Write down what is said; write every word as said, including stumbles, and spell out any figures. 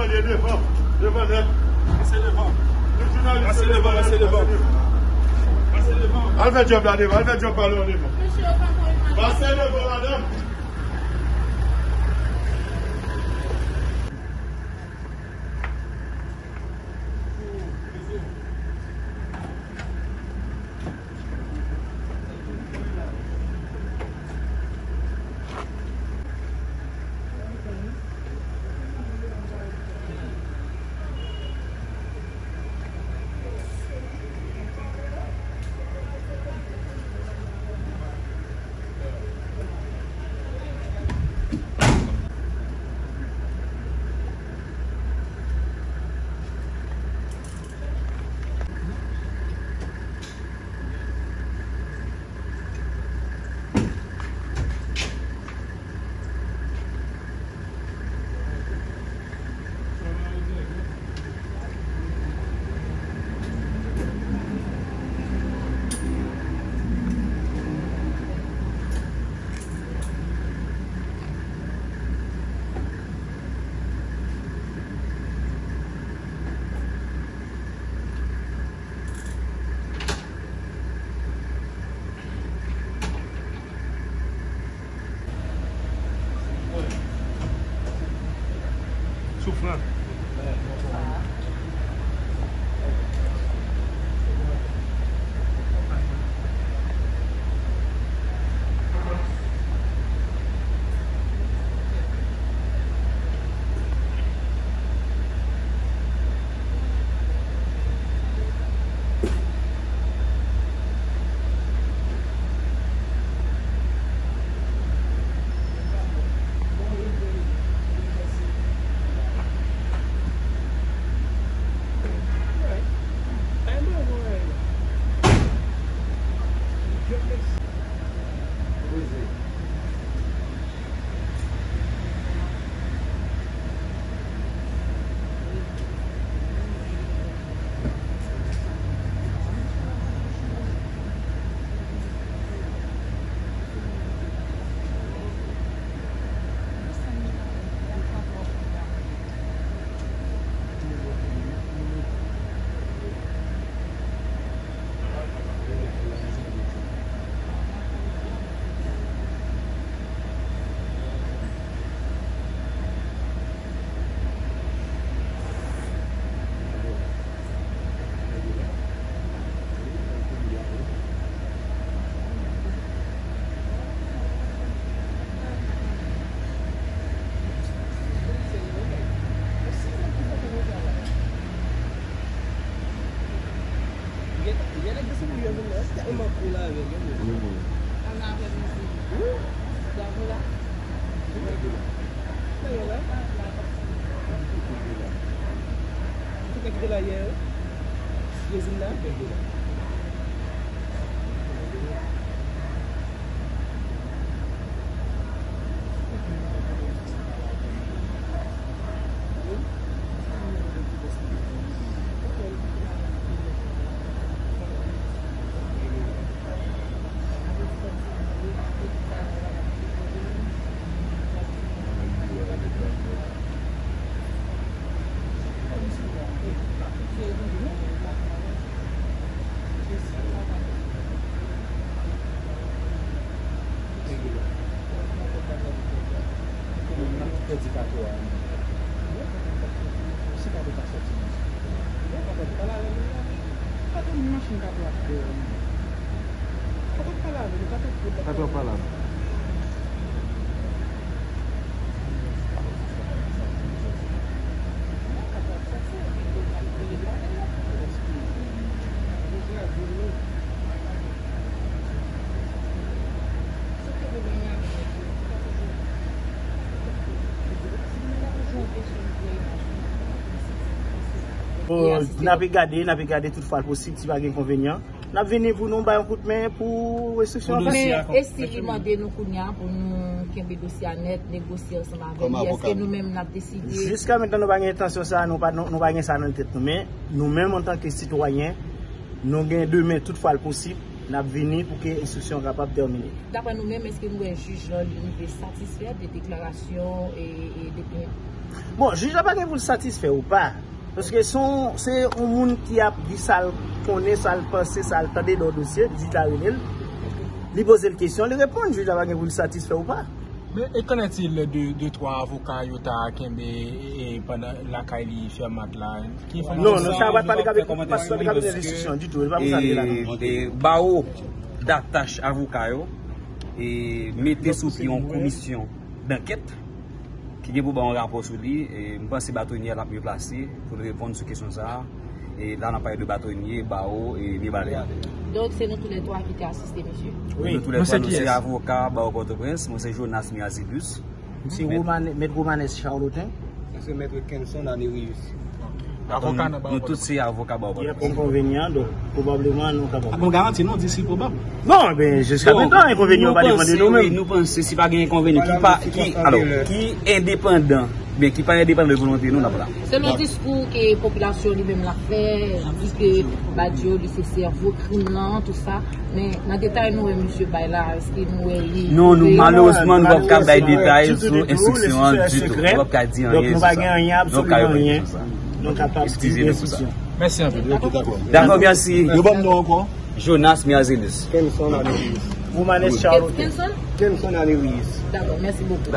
Devan, devan nèt. Pase devan. Pase devan, pase devan. Pase devan. Al fè djòb la devan, al fè djòb pa lwen devan. Pase devan, madanm. Soufrans. Kato pale avè nou. N ape gade, n ape gade tout fwa l posib, si pa gen enkonvenyan. N ap vini pou nou bay yon kout men pou enstriksyon an fèt. Men e si li mande nou kounye a pou nou kenbe dosye a nèt, negosye ansanm avè li, èske nou menm n ap deside? Jiska mentnan, nou pa gen entansyon sa, nou pa, nou, nou pa gen sa nan tèt nou. Men nou menm, antanke sitwayen, nou gen demen, tout fwa l posib, N ap vini pou ke enstriksyon an kapab tèmine. Daprè nou menm, èske nou wè jij lan li rive satisfè de deklarasyon e, e depi an? Bon, jij la pa gen pou l satisfè ou pa. Paske se yon, se yon moun ki ap di sa l konnen, sa l panse, sa l tande nan yon dosye, jij la rele l. Li poze l kesyon, li reponn, jij la pa gen pou l satisfè ou pa. Men, e qu'en est-il de, de twa avoka yo ta kenbe e, pandan lakay li Fermat la? Ki enfòmasyon? Non, non, sa pa t pale kabinè, pa t pale kabinè enstriksyon ditou, li pa pou sa li la, non. E, e, bawo datach avoka yo e mete sou pye yon komisyon dankèt ki gen pou ba yon rapò sou li. E m panse Batonye a l ap mye plase pou l reponn sou kesyon sa a. E la, n ap pale de Batonye, bawo e Mibalè. Donk, se nou toulètwa ki te asiste, mesye? Wi, nou toulètwa, nou se avoka bawo Pòtoprens. Mwen se Jonas Miazilus. Se Mèt Romane-, Mèt Romanes Charlotin. Mwen se Mèt Kenson Anerius. Avoka nan bawo Pòtoprens. Nou tout se avoka bawo Pòtoprens. Enkonvenyan, donk, pwobableman, nou kapab. Bon, garanti non, di si pwobab. Non, ben, jiska prezan, enkonvenyan yo pa depann de nou menm. Nou panse, si pa gen enkonvenyan ki pa, ki, alò, ki endepandan, ben, ki pa endepandan de volonte nou, n ap la. Selon diskou ke popilasyon li menm l ap fè, di ke Badio, li se sèvo krim lan, tou sa. Men, nan detay nou wè misye bay la, èske nou wè li... Non, nou, malerezman, nou p ap ka bay detay sou enstriksyon an ditou. Nou p ap ka di anyen sou sa. Donk, nou pa gen anyen, absoliman anyen. Nou kapab di enstriksyon. Mèsi anpil. Dakò, mèsi. Yo ban m non ankò. Jonas Miazelis. Kenson Anerius. Romanes Charlotin. Kenson? Kenson Anerius. Dakò, mèsi bokou.